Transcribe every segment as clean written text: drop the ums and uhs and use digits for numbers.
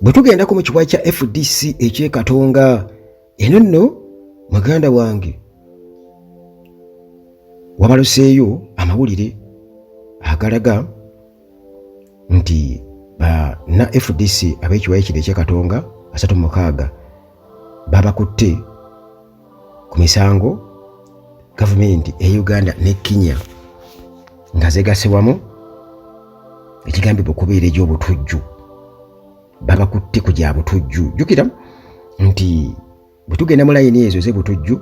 Bwe tugendako mu kiwayi kya FDC eky'e Katonga, eno nno muganda wange wabaluseeyo amawulire agalaga nti banna FDC ab'ekiwayi kino eky'e Katonga 36 babakutte ku misango gavumenti e Uganda ne Kenya nga zegase wamu ekigambibwa okubeera egy'obutujju. Babakutte ku gya butujju. Jjukira nti bwe tugenda mu layini ezo ez'ebutujju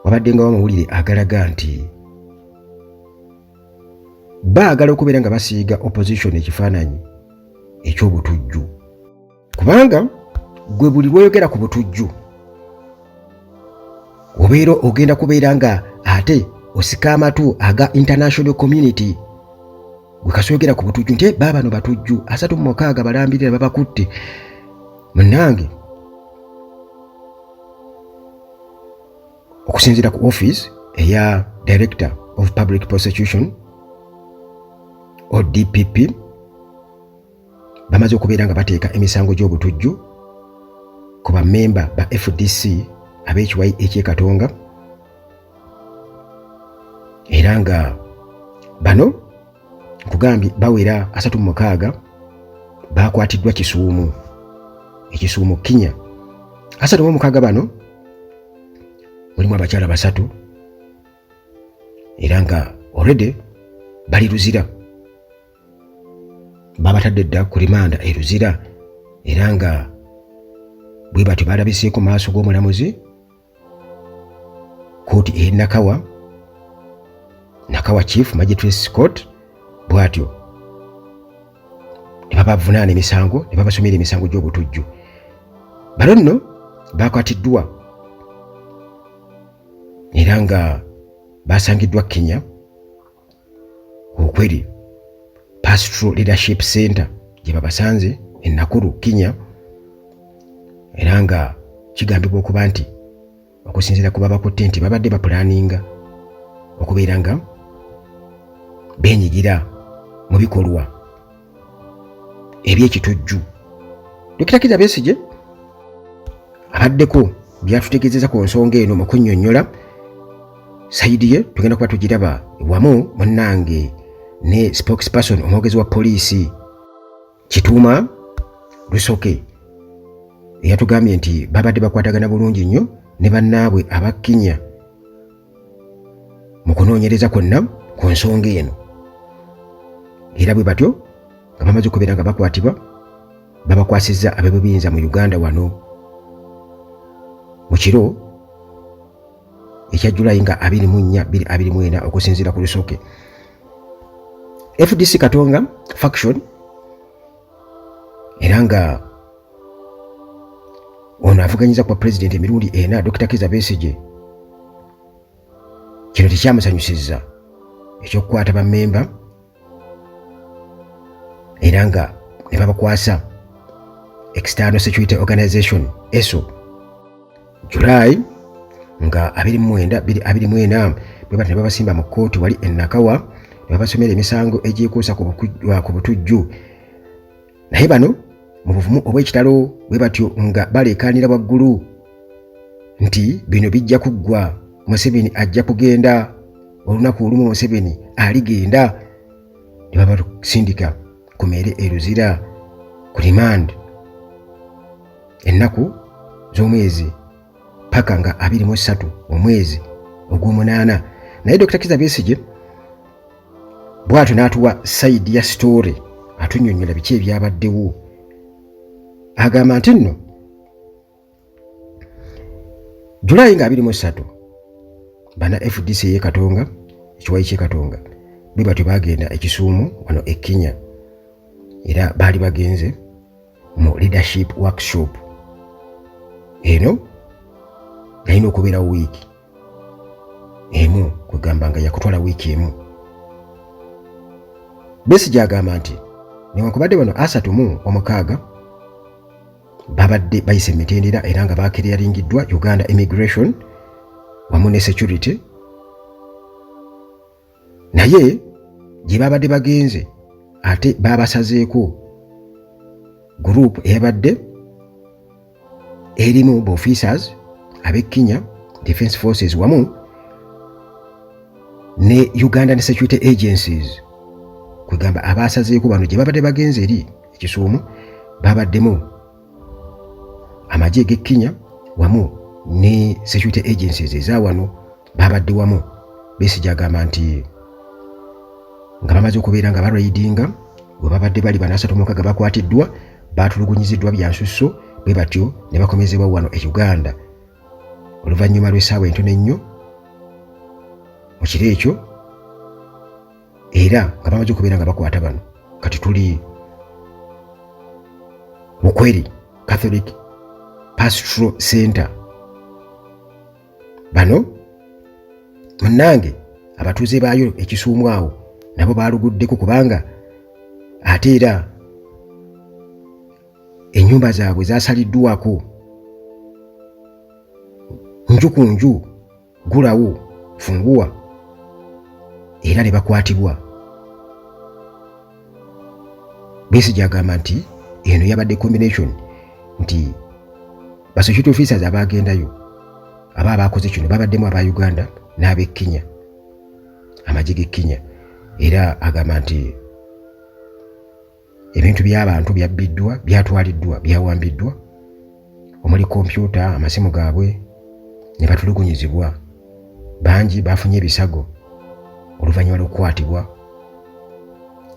wabaddengawo amawulire agalaga nti baagala okubeera nga basiiga opposition ekifaananyi eky'obutujju, kubanga gwe buli lwoyogera ku butujju obeera ogenda kubeera nga ate osika amatu aga international community. Gwe kaswogera ku butujju nti baabano batujju 36 balambirira babakutte. Munnange, okusinziira ku office eya Director of Public Prosecution, ODPP, bamaze okubeera nga bateeka emisango gy'obutujju ku bammemba ba FDC ab'ekiwayi eky'e Katonga, era nga bano nkugambye bawera 36 bakwatiddwa Kisuumu, ekisuumu Kenya. 36 bano mulimu abakyala basatu, era nga already bali Luzira, babatadde dda ku rimanda e Luzira, era nga bwe batyo balabiseeko maaso g'omulamuzi kooti e Nakawa, Nakawa Chief Magistrates Court. Bw'atyo ne babavunaana emisango ne babasomera emisango gy'obutujju. Bano nno bakwatiddwa era nga basangiddwa Kenya, Okweri Pastoral Leadership Center gye babasanze e Nakuru, Kenya, era nga kigambibwa okuba nti okusinziira ku babakutte nti babadde bapulaninga okubeera nga beenyigira mu bikolwa eby'ekitujju. Dokita Kizza Besigye abaddeko byatutegeezeza ku nsonga eno mu kunnyonnyola sayidi ye, tugenda kuba tugiraba wamu munnange ne spokesperson, omwogezi wa poliisi Kituuma Rusoke, eyatugambye nti babadde bakwatagana bulungi nnyo ne bannaabwe aba Kenya mu kunoonyereza kwonna ku nsonga eno, era bwe batyo nga bamaze okubeera nga bakwatibwa babakwasizza ab'ebubiyinza mu Uganda wano mu kiro ekya Julayi nga 24 2024. Okusinziira ku Lusoke, FDC Katonga faction, era nga ono avuganyiza kwa pulezidenti emirundi ena, Dr Kizza Besigye, kino tekyamusanyusizza ekyokukwata bammemba era nga ne babakwasa External Security Organization, ESO, July nga 29 2024. Bwe bati ne babasimba mu kkooti wali e Nakawa ne babasomera emisango egyekuusa ku butujju. Naye bano mu buvumu obw'ekitalo bwe batyo nga baleekaanira waggulu nti bino bijja kuggwa, Museveni ajja kugenda, olunaku olumu Museveni aligenda, ne babasindika ku mere e Luzira ku remand ennaku z'omwezi paka nga 23 omwezi ogw'omunaana. Naye Dr Kizza Besigye bw'atyo n'atuwa side ya story, atunnyonnyola biki ebyabaddewo. Agamba nti nno Julayi nga 23 bana FDC ey'e Katonga, ekiwayi ky'e Katonga, bwe batyo bagenda ekisuumu wano e Kenya, era baali bagenze mu leadership workshop. Eno yalina okubeerawo wiiki emu, kwegamba nga yakutwala wiiki emu. Besigye agamba nti newankubadde bano 36 babadde bayise emitendera era nga bakiryaringiddwa Uganda Immigration wamu ne security, naye gye babadde bagenze ate babasazeeko. Group eyabadde erimu ba officers ab'e Kenya Defence Forces wamu ne Ugandan Security Agencies, kwegamba abasazeeko bano gye babadde bagenze eri ekisuumu babaddemu amagye g'e Kenya wamu ne security agencies eza wano, babadde wamu. Besigye agamba nti nga bamaze okubeera nga baraidinga we babadde bali, bana 36 bakwatiddwa, batulugunyiziddwa byansusso, bwe batyo ne bakomezebwa wano e Uganda oluvannyuma lw'essaawa entono ennyo mu kiro ekyo, era nga bamaze okubeera nga bakwata bano. Kati tuli Bukweri Catholic Pastoral Center. Bano munnange abatuuze baayo ekisuumu awo nabo baaluguddeko, kubanga ate era ennyumba zaabwe zasaliddwako nju ku nju, gulawo funguwa, era ne bakwatibwa. Besigye agamba nti eno yabadde combination, nti ba security officers abagendayo aba abakoze kino babaddemu aba Uganda n'ab'e Kenya, amagye g'e Kenya. Era agamba nti ebintu by'abantu byabbiddwa, byatwaliddwa, byawambiddwa, omuli kompyuta, amasimu gaabwe, ne batulugunyizibwa. Bangi bafunye ebisago oluvannyuma lw'okukwatibwa,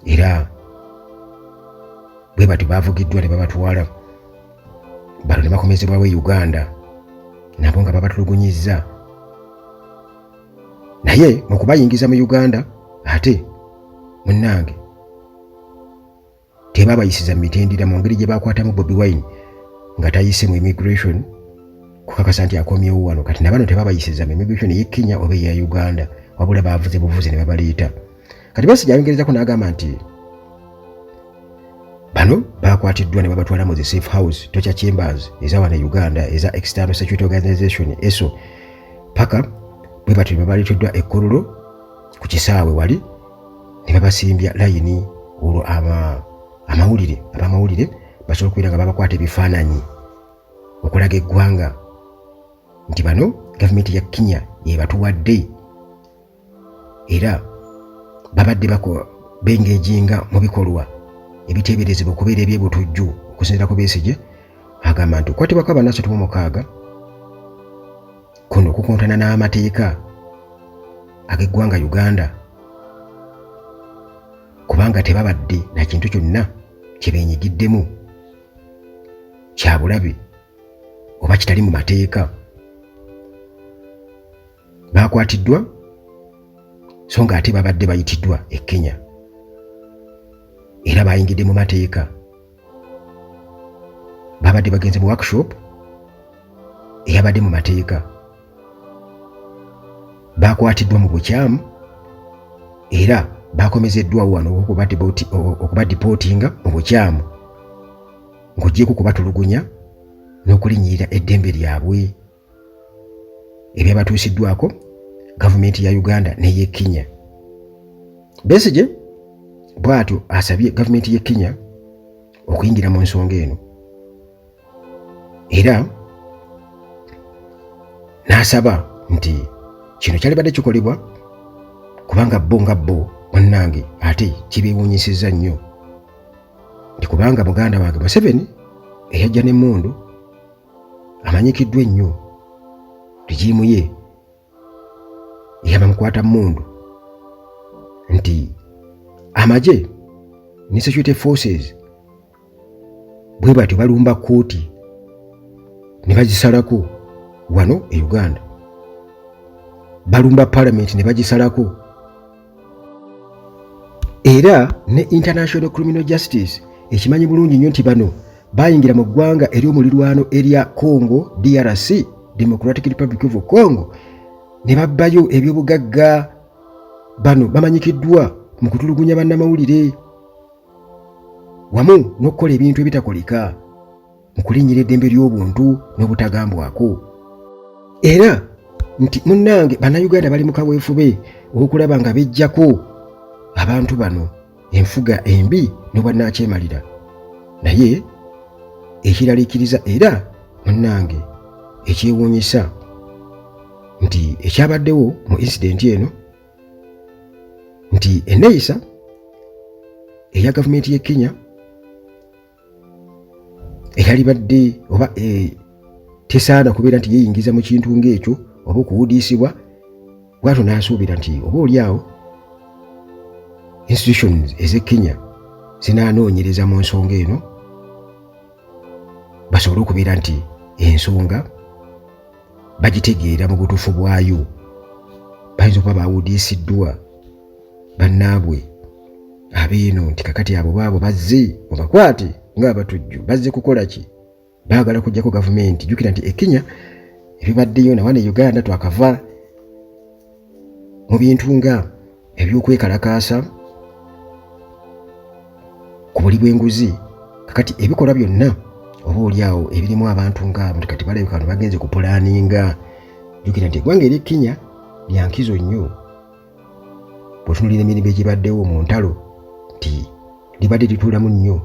era bwe batyo bavugiddwa ne babatwala bano ne bakomezebwawo e Uganda nabo nga babatulugunyizza. Naye mu kubayingiza mu Uganda ate munnange tebabayisiza mu mitendera mu ngeri gye bakwatamu Bobi Wine nga tayise mu immigration kukakasa nti akomyewo wano. Kati nabano tebabayisiza mu immigration ey'e Kenya oba eya Uganda, wabula bavuze buvuzi ne babaleeta. Kati Besigye ayongerezako n'agamba nti bano bakwatiddwa ne babatwala mu zi safe house, torture chambers eza wano e Uganda eza External Security Organization, ESO, paka bwe batyo bebaleeteddwa e Kololo ku kisaawe wali ne babasimbya layini, olwo amawulire, abamawulire basobola okubeera nga babakwata ebifaananyi okulaga eggwanga nti bano gavumenti ya Kenya yebatuwadde, era babadde bengejinga mu bikolwa ebiteeberezebwa okubeera ebyebutujju. Okusinziira ku Besigye, agamba nti okukwatibwako abana 36 kuno kukontana n'amateeka ag'eggwanga Uganda, kubanga tebabadde na kintu kyonna kye beenyigiddemu kya bulabe oba kitali mu mateeka. Bakwatiddwa so nga ate babadde bayitiddwa e Kenya, era bayingidde mu mateeka. Babadde bagenze mu workshop eyabadde mu mateeka. Bakwatiddwa mu bukyamu era bakomezeddwawo wano okubadipootinga mu bukyamu, ng'ogyeko kubatulugunya n'okulinnyirira eddembe lyabwe ebyabatuusiddwako gavumenti ya Uganda n'ey'e Kenya. Besigye bw'atyo asabye gavumenti y'e Kenya okuyingira mu nsonga eno, era n'asaba nti kino kyalibadde kikolebwa kubanga bo nga bo munnange ate kibeewuunyisizza nnyo, nti kubanga muganda wange Museveni eyajja n'emmundu amanyikiddwa ennyo, regime ye eyabamukwata mmundu, nti amagye ne security forces bwe batyo balumba kkooti ne bagisalako wano e Uganda, balumba palamenti ne bagisalako, era ne International Criminal Justice ekimanyi bulungi nnyo nti bano bayingira mu ggwanga ery'omulirwano erya Congo DRC, Democratic Republic of Congo, ne babbayo ebyobugagga. Bano bamanyikiddwa mu kutulugunya bannamawulire wamu n'okukola ebintu ebitakoleka mu kulinnyira eddembe ly'obuntu n'obutagambwako, era nti munnange Bannayuganda bali mu kaweefube okulaba nga bejjako abantu bano enfuga embi n'obwannakyemalira. Naye Ekiraliikiriza era munnange ekyewuunyisa nti ekyabaddewo mu incident eno nti enneeyisa eya gavumenti y'e Kenya eyalibadde oba e, tesaana kubeera nti yeeyingiza mu kintu ng'ekyo oba okuwudiisibwa. Bwatyo n'asuubira nti oba oli awo institutions ez'e Kenya zinaanoonyereza mu nsonga eno basobole okubeera nti ensonga bagitegeera mu butuufu bwayo. Bayinza okuba bawudiisiddwa bannaabwe abeeno nti kakati abo baabo bazze mubakwate ng'abatujju, bazze kukola ki? Baagala kujjako gavumenti. Jjukira nti e Kenya ebibaddeyo nawana e Uganda twakava mu bintu nga ebyokwekalakaasa ku buli bw'enguzi. Kakati ebikolwa byonna oba oli awo ebirimu abantu ngaabo nti kati balabika bano bagenze ku pulaninga. Jjukira nti eggwanga ery'e Kenya lya nkizo nnyo bw'otunuulira emirimu egibaddewo mu ntalo nti libadde lituulamu nnyo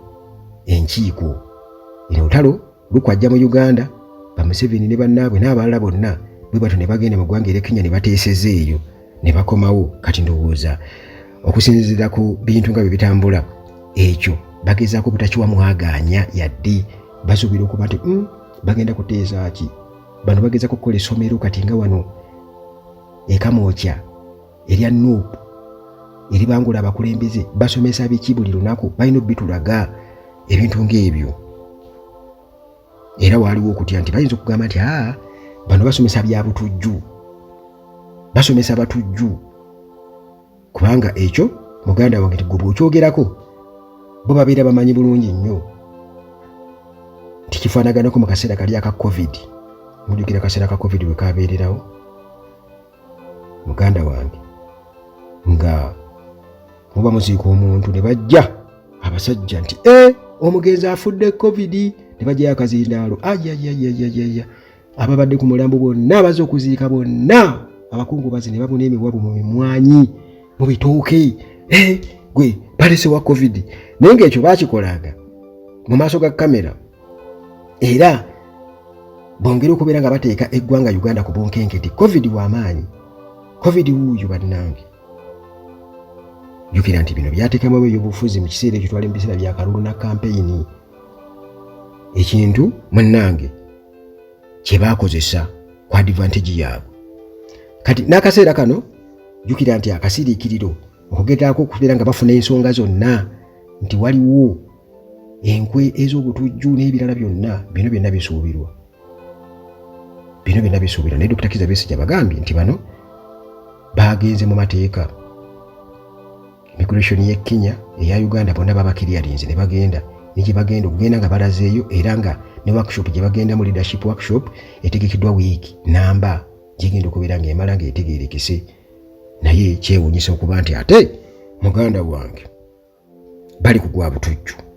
enkiiko. Eno olutalo lukwajja mu Uganda, Bamuseveni ne bannaabwe n'abalala bonna bwe batyo ne bagenda mu ggwanga erya Kenya ne bateeseza eyo ne bakomawo. Kati ndowooza okusinziira ku bintu nga bwe bitambula, ekyo bagezaako obutakiwa mwagaanya yadde basuubira okuba nti bagenda kuteesa ki. Bano bagezaako okukola essomero kati nga wano ekamwokya erya Nup eribangula abakulembeze, basomesa biki buli lunaku, balina obitulaga ebintu ng'ebyo. Era waaliwo okutya nti bayinza okugamba nti aa bano basomesa bya butujju, basomesa batujju, kubanga ekyo muganda wange nti gwe bw'okyogerako bo babeera bamanyi bulungi nnyo nti kifaanaganako mu kaseera kali aka COVID. Mujjukira akaseera ka COVID bwe kabeererawo, muganda wange, nga muba muziika omuntu ne bajja abasajja nti e omugenzi afudde COVID, ne bajjayo akazindaalo, ayayayayaya, ababadde ku mulambo bonna abaze okuziika bonna abakungubazi ne babuna emiwabu mu mimwanyi, mu bitooke, eh, gwe balese wa COVID. Naye ng'ekyo baakikolanga mu maaso ga kamera era bongere okubeera nga bateeka eggwanga Uganda ku bunkenke nti COVID w'amaanyi, COVID wuuyu. Bannange, jjukira nti bino byateekamu ebyobufuzi mu kiseera ekyo, twali mu biseera bya kalulu na kampeyini. Ekintu munnange kye baakozesa ku advantage yaabwe. Kati n'akaseera kano jjukira nti akasiriikiriro okugezaako okubeera nga bafuna ensonga zonna nti waliwo enkwe ez'obutujju n'ebirala byonna, bino byonna bisuubirwa, bino byonna bisuubirwa. Naye Dr. Kiza Besigye abagambye nti bano bagenze mu mateeka. Immigration y'e Kenya, eya Uganda, bonna babakiryalinze ne bagenda ne gye bagenda okugenda nga balazeeyo, era nga ne workshop gye bagendamu, leadership workshop etegekeddwa wiiki namba gyegenda okubeera ng'emala ng'etegeerekese. Naye kyewuunyisa okuba nti ate muganda wange bali ku gwa butujju.